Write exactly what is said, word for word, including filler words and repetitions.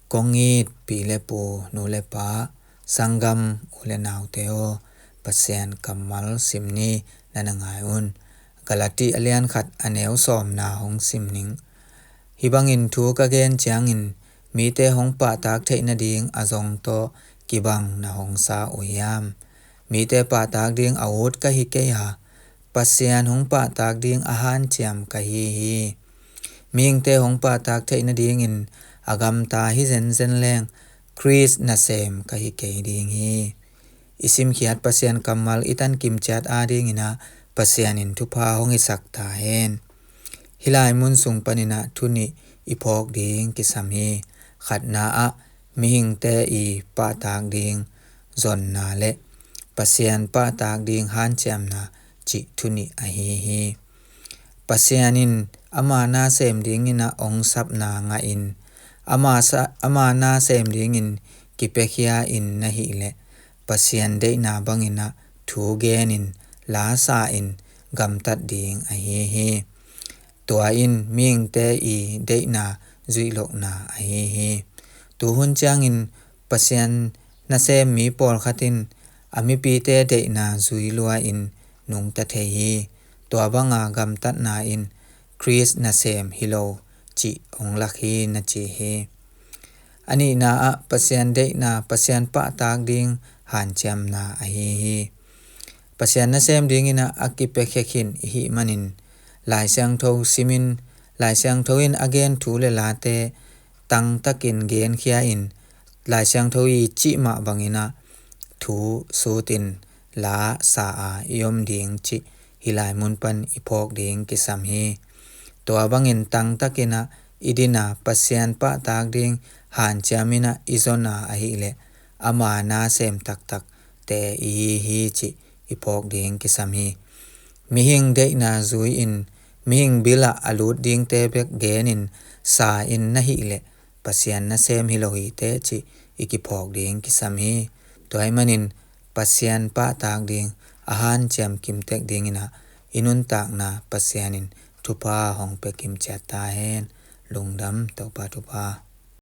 Kong it pi le pu, nu le pa, sanggam u le naute aw, Pasian kammal sim ni, na na ngai un. Galati a lian khat a neu sawmna hong sim ning. Hih bangin thu ka gen ciangin mite hong pahtak theih nading a zong tawh kibang na hong sa uh hiam? Mite pahtak ding a ut ka hi kei a, Pasian hong pahtak ding a hanciam ka hi hi. Mihingte hong pahtak theih nadingin a gamta hi zenzen leng Khrist nasem ka hi kei ding hi. I simkhiat Pasian kammal i tankim ciat adingin ah Pasian in thupha hong hisak ta hen. Hih lai mun sung panin ah thu nih i phawk ding kisam hi. Khatna ah mihingte i pahtak ding zonna le Pasian pahtak ding hanciamna cih thu nih ahi hi. Pasian in ama nasem dingin ah ong sapna ngahin ama, sa, ama nasem dingin kipiakhia in na hih leh Pasian deihna bangin ah thu genin lasa in gamtat ding ahi hi. Tua in mihingte i deihna zuihlohna ahi hi. Tuhun ciangin Pasian nasem mi pawlkhat in a mipite deihna zui lua in nungta thei hi. Tua banga gamtatna in Khrist nasem hi lo cih hong lak hi na ci hi. A nihna ah Pasian deihna, Pasian pahtak ding hanciamna ahi hi. Pasian nasem dingin ah a kipiakhia khin i hih manin Lai Siangtho simin, Lai Siangtho in a gen thu le late tangtakin genkhia in Lai Siangtho i cih mah bangin ah thu sutin lasa a i om ding cih hih lai mun pan i phawk ding kisam hi. Tua bangin tangtakin ah i din a Pasian pahtak ding hanciamin ah i zon a ahih leh ama nasem taktakte i hi hi cih i phawk ding kisam hi. Mihing deihna zui-in mihing bil ah a lut dingte bek genin sa in na hih leh Pasian nasem hi lo hi teh cih i kiphawk ding kisam hi. Tua ahih manin Pasian pahtak ding a hanciam kimtek dingin ah i nuntakna Pasian in thupha hong pia kimciat ta hen. Lungdam, Topa thupha.